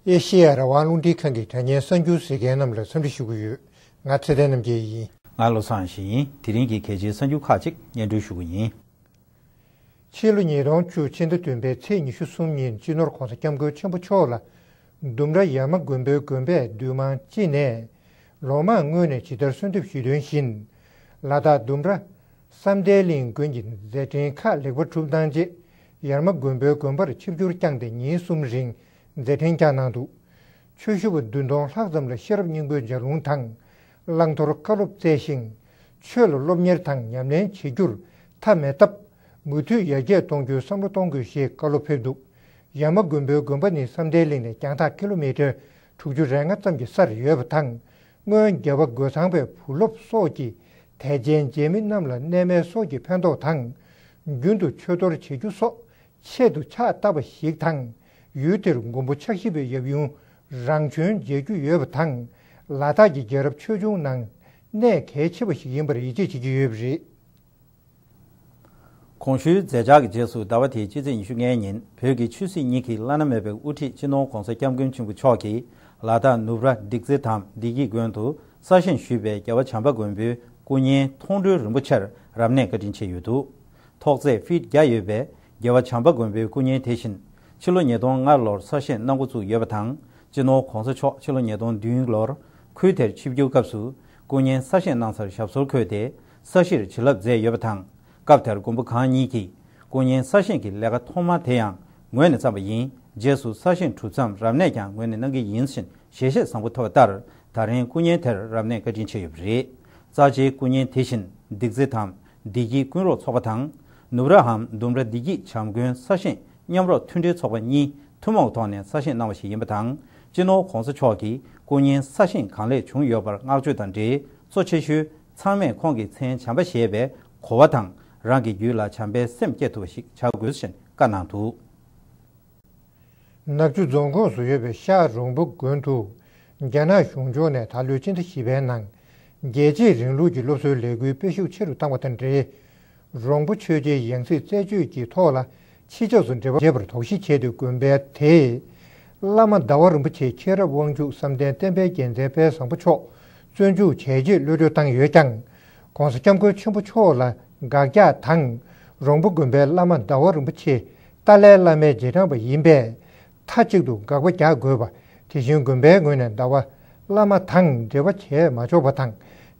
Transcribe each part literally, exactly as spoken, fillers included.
ཨེ་ཤེ་ཡ་རང་དབང་རླུང་འཕྲིན་ཁང་གི་དྲ་བརྙན་གསར་འགྱུར་གཟིགས་མཁན་རྣམས་ལ་འཚམས་འདྲི་ཞུ་གི་ཡོད། ང་ཚེ་བརྟན་རྣམ་རྒྱལ་ཡིན། ང་བློ་བཟང་ཡེ་ཤེས་ཡིན། དེ་རིང་གི་གལ་ཆེའི་གསར་འགྱུར་ཁག་ཅིག་སྙན་སྒྲོན་ཞུ་གི་ཡིན། ཕྱི་ལོ་ཉིས་སྟོང་བཅུ་ཕྱི་ཟླ་བདུན་པའི་ཚེས་ཉི་ཤུ་གསུམ་ཉིན་སྤྱི་ནོར་༧གོང་ས་༧སྐྱབས་མགོན་ཆེན་པོ་མཆོག་ལ་ལྡུམ་ར་ཡར་མ་དགོན་པའི་དགོན་པས་འདུས་མང་སྤྱི་ནས་ལོ་མང་སྔོན་ནས་ཇི་ལྟར་གསོལ་འདེབས་ཞུས་དོན་བཞིན། ལ་དྭགས་ལྡུམ་ར་བསམ་གཏན་གླིང་དགོན་གྱི་མཛད་འཕྲིན་ཁག་ལེགས་པར་གྲུབ་གནང་རྗེས། ཡར་མ་དགོན་པའི་དགོན་པར་ཆིབས་བསྒྱུར་བསྐྱངས་ཏེ་ཉིན་གསུམ་རིང་མཛད་འཕྲིན་བསྐྱངས་གནང་འདུག་ཆོས་ཞུ་བ་བདུན་སྟོང་ལྷག་ཙམ་ལ་ཤེས་རབ་སྙིང་པོའི་ལྗགས་ལུང་དང་། བླང་དོར་བཀའ་སློབ་སྩལ་ཞིང་། ཆོས་ལ་སློབ་གཉེར་དང་ཉམས་ལེན་བྱེད་རྒྱུར་མཐའ་མེད་སྟབས། མུ་མཐུད་ཡར་རྒྱས་གཏོང་རྒྱུའི་བསམ་བློ་གཏོང་དགོས་ཞེས་བཀའ་སློབ་ཕེབས་འདུག་ཡར་མ་དགོན་པའི་དགོན་པ་ནི་བསམ་གཏན་གླིང་ནས་རྒྱང་ཐག་ཀི་ལོ་མི་ཊར་དྲུག་ཅུ་རེ་ལྔ་ཙམ་གྱི་སར་ཡོད་པ་དང་། སྔོན་རྒྱལ་བ་རྒོད་ཚང་པས་བུ་སློབ་སོགས་ཀྱིས་དད་ཅན་རྗེས་མི་རྣམས་ལ་གནས་མལ་སོགས་ཀྱི་ཕན་ཐོགས་དང་། རྒྱུན་དུ་ཆོས་གཏོར་བྱེད་རྒྱུ་སོགས་ཆེད་དུ་ཕྱག་བཏབ་པ་ཞིག་དང་། ཡུལ་དེར་མགོན་པོ་ཕྱག་བཞི་པའི་ཡབ་ཡུམ་རང་བྱོན་མཇལ་རྒྱུ་ཡོད་པ་དང་། ལ་དྭགས་ཀྱི་རྒྱལ་རབས་ཆོས་འབྱུང་ནང་གནད་གལ་ཆེ་བ་ཞིག་ཡིན་པར་ཡིད་ཆེས་བྱེད་ཀྱི་ཡོད་པ་རེད། གོང་ཞུས་མཛད་འཆར་གྱི་རྗེས་སུ་ཟླ་བ་དེའི་སྤྱི་ཚེས་ཉི་ཤུ་ལྔའི་ཉིན་བོད་ཀྱི་ཆོས་སྲིད་གཉིས་ཀྱི་བླ་ན་མེད་པའི་དབུ་ཁྲིད་སྤྱི་ནོར་༧གོང་ས་༧སྐྱབས་མགོན་ཆེན་པོ་མཆོག་གིས་ལ་དྭགས་ནུབ་ར་ཌིག་ཙེ་དམ་བདེ་སྐྱིད་དགོན་དུ་གསར་བཞེངས་ཞུས་པའི་རྒྱལ་བ་བྱམས་པ་མགོན་པོའི་སྐུ་བརྙན་མཐོང་གྲོལ་རིན་པོ་ཆེར་རབ་གནས་བཀའ་དྲིན་ཆེ་ཡོད་འདུག་ཐོག་ཚད་ཕིཊ་བརྒྱ་ཡོད་པའི་རྒྱལ་བ་བྱམས་པ་མགོན་པོའི་སྐུ་བརྙན་དེ་བཞིན་ཕྱི་ལོ་ཉིས་སྟོང་ལྔ་ལོར་གསར་བཞེངས་གནང་འགོ་བཙུགས་ཡོད་པ་དང་། སྤྱི་ནོར་༧གོང་ས་མཆོག་ཕྱི་ལོ་ཉིས་སྟོང་བདུན་ལོར་ཁུལ་དེར་ཆིབས་བསྒྱུར་སྐབས་སུ་སྐུ་བརྙན་གསར་བཞེངས་གནང་སར་ཞབས་སོར་འཁོད་དེ་ས་གཞིར་བྱིན་རླབས་མཛད་ཡོད་པ་དང་། སྐབས་དེར་མགོན་པོ་གང་ཉིད་ཀྱིས་སྐུ་བརྙན་གསར་བཞེངས་ཀྱི་ལས་ཀ་ཐོག་མ་དེ་ཡང་ངོས་ནས་བརྩམས་པ་ཡིན། རྗེས་སུ་གསར་བཞེངས་གྲུབ་མཚམས་རབ་གནས་ཀྱང་ངོས་ནས་གནང་གི་ཡིན་ཞེས་ཞལ་བཞེས་བཟང་པོ་ཐོབ་པ་ལྟར། ད་རིང་སྐུ་བརྙན་དེར་རབ་གནས་བཀའ་དྲིན་ཆེ་ཡོད་པ་རེད། རྩ་ཆེའི་སྐུ་བརྙན་དེ་བཞིན་ཌིག་ཙེ་དམ་བདེ་སྐྱིད་ཀུན་རོགས་ཚོགས་པ་དང་། ནུབ་རའམ་ལྡུམ་ར་བདེ་སྐྱིད་བྱམས་མགོན་གསར་བཞེངས་མཉམ་རོགས་མཐུན་འབྲེལ་ཚོགས་པ་གཉིས་ཐུན་མོང་ཐོག་ནས་གསར་བཞེངས་གནང་བ་ཞིག་ཡིན་པ་དང་། སྤྱི་ནོར་༧གོང་ས་མཆོག་གིས་སྐུ་བརྙན་གསར་བཞེངས་གང་ལེགས་བྱུང་ཡོད་པར་བསྔགས་བརྗོད་དང་འབྲེལ། གཙོ་ཆེ་ཤོས་ཚང་མས་ཁོང་གི་མཚན་བྱམས་པ་ཞེས་པའི་གོ་བ་དང་། རང་གི་རྒྱུད་ལ་བྱམས་པའི་སེམས་བསྐྱེད་ཐུབ་པ་ཞིག་བྱ་དགོས་ཞེས་བཀའ་གནང་འདུག་ནག་ཆུ་རྫོང་ཁོངས་སུ་ཡོད་པའི་ཤག་རོང་པོ་དགོན་དུ། རྒྱ་ནག་གཞུང་ཕྱོགས་ནས་ད་ལོའི་སྤྱི་ཟླ་བཞི་པའི་ནང་རྒྱལ་གཅེས་རིང་ལུགས་ཀྱི་སློབ་གསོའི་ལས་འགུལ་སྤེལ་ཤུགས་ཆེ་རུ་བཏང་བ་དང་འབྲེལ། རོང་པོ་ཆོས་རྗེའི་ཡང་སྲིད་རྩད་གཅོད་ཀྱི་ཐོག་ལ་ཕྱི་ཕྱོགས་སུ་འབྲེལ་བ་བྱས་པར་དོགས་གཞི་བྱས་ཏེ། དགོན་པའི་དེའི་བླ་མ་ཟླ་བ་རིན་པོ་ཆེ་མཁྱེན་རབ་དབང་ཕྱུག་བསམ་གཏན་བསྟན་པའི་རྒྱལ་མཚན་དཔལ་བཟང་པོ་མཆོག་བཙོན་འཇུག་བྱས་རྗེས་གློད་གྲོལ་བཏང་ཡོད་ཀྱང་། ྋགོང་ས་ྋསྐྱབས་མགོན་ཆེན་པོ་མཆོག་ལ་དགག་རྒྱག་དང་། རོང་པོ་དགོན་པའི་བླ་མ་ཟླ་བ་རིན་པོ་ཆེ་ཏཱ་ལའི་བླ་མའི་རྗེས་འབྲང་པ་ཡིན་པས། མཐའ་གཅིག་ཏུ་དགག་པ་རྒྱག་དགོས་པ། དེ་བཞིན་དགོན་པའི་ངོས་ནས་ཟླ་བ་བླ་མ་དང་འབྲེལ་བ་བྱས་མ་ཆོག་པ་དང་།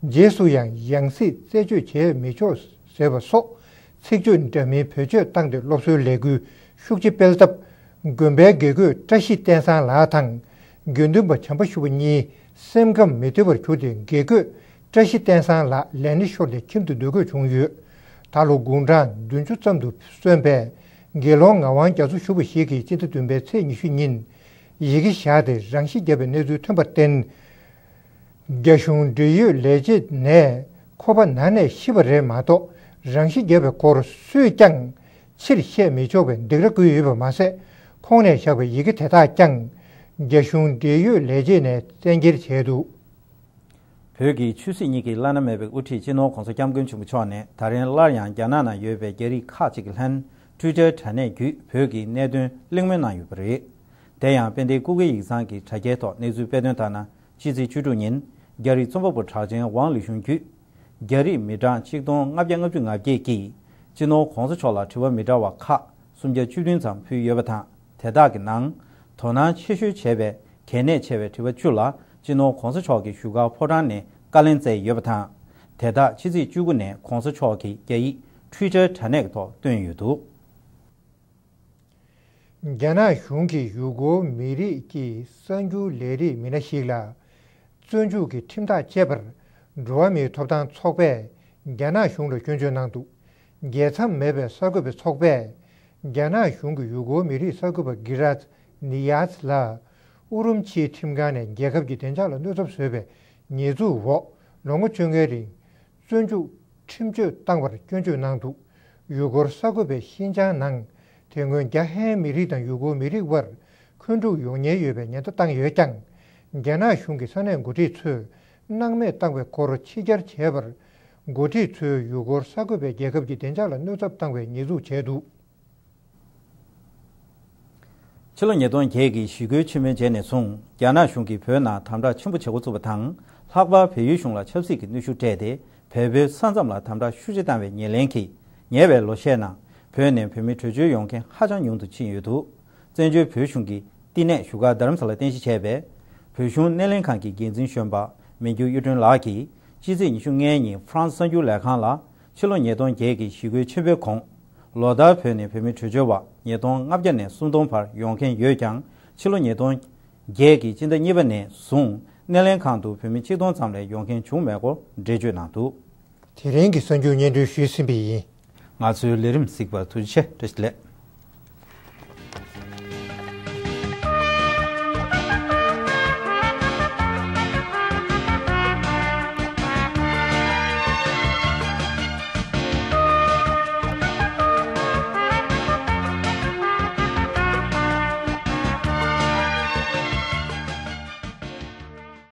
རྗེས་སུ་ཡང་ཡང་སྲིད་རྩད་གཅོད་བྱས་མི་ཆོག་ཟེར་བ་སོགས་ཚིག་བརྗོད་འདྲ་མིན་བེད་སྤྱོད་བཏང་སྟེ་སློབ་གསོའི་ལས་འགུལ་ཤུགས་ཆེ་སྤེལ་སྟབས། དགོན་པའི་དགེ་བསྐོས་བཀྲ་ཤིས་བསྟན་བཟང་ལགས་དང་། དགེ་འདུན་པ་བྱམས་པ་ཞུ་བ་གཉིས་སེམས་ཁམས་མི་བདེ་བར་གྱུར་ཏེ། དགེ་བསྐོས་བཀྲ་ཤིས་བསྟན་བཟང་ལགས་ལས་གནས་ཤོར་ཏེ་ཁྱིམ་དུ་སྡོད་དགོས་བྱུང་ཡོད། ད་ལོ་དགུང་གྲངས་བདུན་ཅུ་ཙམ་དུ་སོན་པའི་དགེ་སློང་ངག་དབང་རྒྱ་མཚོ་ཞུ་བ་ཞིག་གིས་སྤྱི་ཟླ་བདུན་པའི་ཚེས་ཉི་ཤུ་ཉིན་ཡི་གེ་བཞག་སྟེ་རང་ཤི་བརྒྱབ་པའི་གནས་ཚུལ་ཐོན་པར་བརྟེན། རྒྱ་གཞུང་འབྲེལ་ཡོད་ལས་བྱེད་ནས་ཁོ་པ་ན་ནས་ཤི་བ་རེད་མ་གཏོགས། རང་ཤི་བརྒྱབ་པའི་སྐོར་སུས་ཀྱང་ཕྱིར་བཤད་མི་ཆོག་པའི་སྡིགས་ར་བསྐུལ་ཡོད་པ་མ་ཟད། ཁོང་ནས་བཞག་པའི་ཡི་གེ་དེ་དག་ཀྱང་རྒྱ་གཞུང་འབྲེལ་ཡོད་ལས་བྱེད་ནས་བཙན་འཁྱེར་བྱས་འདུག་བོད་ཀྱི་ཆོས་སྲིད་གཉིས་ཀྱི་བླ་ན་མེད་པའི་དབུ་ཁྲིད་སྤྱི་ནོར་ྋགོང་ས་ྋསྐྱབས་མགོན་ཆེན་པོ་མཆོག་ནས་ད་རིང་སླར་ཡང་རྒྱ་ནག་ནང་ཡོད་པའི་རྒྱ་རིགས་ཁག་ཅིག་གི་ལྷན་ཊུའི་ཊར་དྲ་གནས་བརྒྱུད་བོད་ཀྱི་གནད་དོན་གླེང་མོལ་གནང་ཡོད་པ་རེད། དེ་ཡང་དཔལ་ལྡན་སྐུ་སྒེར་ཡིག་ཚང་གི་དྲ་རྒྱའི་ཐོག་གནས་ཚུལ་སྤེལ་དོན་ལྟར་ན། ཕྱི་ཚེས་བཅུ་དྲུག་ཉིན་རྒྱ་རིགས་རྩོམ་པ་པོ་གྲགས་ཅན་ཝང་ལི་ཞུང་བརྒྱུད། རྒྱ་རིགས་མི་གྲངས་ཆིག་སྟོང་ལྔ་བརྒྱ་ལྔ་བཅུ་ང་བརྒྱད་ཀྱིས་སྤྱི་ནོར་ྋགོང་ས་མཆོག་ལ་དྲི་བ་མི་འདྲ་བ་ཁག་སུམ་བརྒྱ་བཅུ་བདུན་ཙམ་ཕུལ་ཡོད་པ་དང་། དེ་དག་གི་ནང་དོ་སྣང་ཆེ་ཤོས་བྱས་པའི་གལ་གནད་ཆེ་བའི་དྲི་བ་བཅུ་ལ་སྤྱི་ནོར་ྋགོང་ས་མཆོག་གིས་བཞུགས་སྒར་ཕོ་བྲང་ནས་བཀའ་ལན་སྩལ་ཡོད་པ་དང་། དེ་དག་ཕྱི་ཚེས་བཅུ་དགུ་ནས་ྋགོང་ས་མཆོག་གི་རྒྱ་ཡིག་ཊུའི་ཊར་དྲ་གནས་ཀྱི་ཐོག་བཏོན་ཡོད་འདུག་རྒྱ་ནག་གཞུང་གིས་ཡུ་གུར་མི་རིགས་ཀྱི་གསར་འགྱུར་ལས་རིགས་མི་སྣ་ཞིག་ལ་བཙོན་འཇུག་གི་ཁྲིམས་ཐག་བཅད་པར་འགྲོ་བ་མིའི་ཐོབ་ཐང་ཚོགས་པས་རྒྱ་ནག་གཞུང་ལ་སྐྱོན་བརྗོད་གནང་འདུག་རྒྱལ་མཚམས་མེད་པའི་གསར་འགོད་པའི་ཚོགས་པས་རྒྱ་ནག་གཞུང་གིས་ཡུ་གུར་མི་རིགས་གསར་འགོད་པ་གྷི་རཱཛ་ནི་ཡཱཛ་ལ་ཨུ་རུམ་ཆིའི་ཁྲིམས་ཁང་ནས་རྒྱལ་ཁབ་ཀྱི་བདེ་འཇགས་ལ་གནོད་ཚབས་བཟོས་པའི་ཉེས་འཛུགས་འོག་ལོ་ངོ་བཅོ་ལྔའི་རིང་བཙོན་འཇུག་ཁྲིམས་གཅོད་བཏང་བར་སྐྱོན་བརྗོད་གནང་འདུག་ཡུ་གུར་གསར་འགོད་པས་ཤིན་ཅང་ནང་དེ་སྔོན་རྒྱ་ཧན་མི་རིགས་དང་ཡུ་གུར་མི་རིགས་དབར་འཁོན་འཁྲུག་ཡོང་ཉེན་ཡོད་པའི་ཉེན་བརྡ་བཏང་ཡོད་ཀྱང་། རྒྱ་ནག་གཞུང་གིས་ས་གནས་འགོ་ཁྲིད་ཚོས་སྣང་མེད་བཏང་བའི་སྐོར་ཕྱི་གྱར་བྱས་པར། འགོ་ཁྲིད་ཚོས་ཡུ་གུར་གསར་འགོད་པས་རྒྱལ་ཁབ་ཀྱི་བདེ་འཇགས་ལ་གནོད་ཚབས་བཏང་བའི་ཉེས་འཛུགས་བྱས་འདུག་ཕྱི་ལོ་ཉིས་སྟོང་བརྒྱད་ཀྱི་ཞི་རྒོལ་ཆེན་མོའི་རྗེས་ནས་བཟུང་རྒྱ་ནག་གཞུང་གིས་བོད་ནང་དམ་དྲག་ཆེན་པོ་བྱེད་འགོ་བཙུགས་པ་དང་། ལྷག་པར་བལ་ཡུལ་གཞུང་ལ་ཆབ་སྲིད་ཀྱི་གནོན་ཤུགས་སྤྲད་དེ། བལ་པོའི་ས་མཚམས་ལ་དམ་དྲག་ཤུགས་ཆེ་བཏང་བའི་ཉེར་ལེན་གྱིས། ཉེ་བའི་ལོ་ཤས་ནང་བོད་ནས་བོད་མི་བྲོས་བྱོལ་ཡོང་མཁན་ཧ་ཅང་ཉུང་དུ་ཕྱིན་ཡོད་འདུག། བཙན་བྱོལ་བོད་གཞུང་གི་བསྟི་གནས་བཞུགས་སྒར་རྡ་རམ་ས་ལ་རྟེན་གཞི་བྱས་པའི་བོད་གཞུང་སྣེ་ལེན་ཁང་གི་འགན་འཛིན་གཞོན་པ་མི་འགྱུར་གཡུ་སྒྲོན་ལགས་ཀྱིས་ཕྱི་ཚེས་ཉི་ཤུ་ལྔའི་ཉིན་ཧྥ་རན་སི་གསར་འགྱུར་ལས་ཁང་ལ། ཕྱི་ལོ་ཉིས་སྟོང་བརྒྱད་ཀྱི་ཞི་རྒོལ་ཆེན་པོའི་གོང་། ལོ་ལྟར་བོད་ནས་བོད་མི་བྲོས་བྱོལ་བ་ཉིས་སྟོང་ལྔ་བརྒྱ་ནས་སུམ་སྟོང་བར་ཡོང་མཁན་ཡོད་ཀྱང་། ཕྱི་ལོ་ཉིས་སྟོང་བརྒྱད་ཀྱི་སྤྱི་ཟླ་གཉིས་པ་ནས་བཟུང་སྣེ་ལེན་ཁང་དུ་བོད་མི་ཆིག་སྟོང་ཙམ་ལས་ཡོང་མཁན་བྱུང་མེད་སྐོར་འགྲེལ་བརྗོད་གནང་འདུག། དེ་རིང་གི་གསར་འགྱུར་སྙན་སྒྲོན་ཞུས་ཟིན་པ་ཡིན། ང་ཚོའི་ལས་རིམ་གཟིགས་པར་ཐུགས་རྗེ་ཆེ། བཀྲ་ཤིས་བདེ་ལེགས།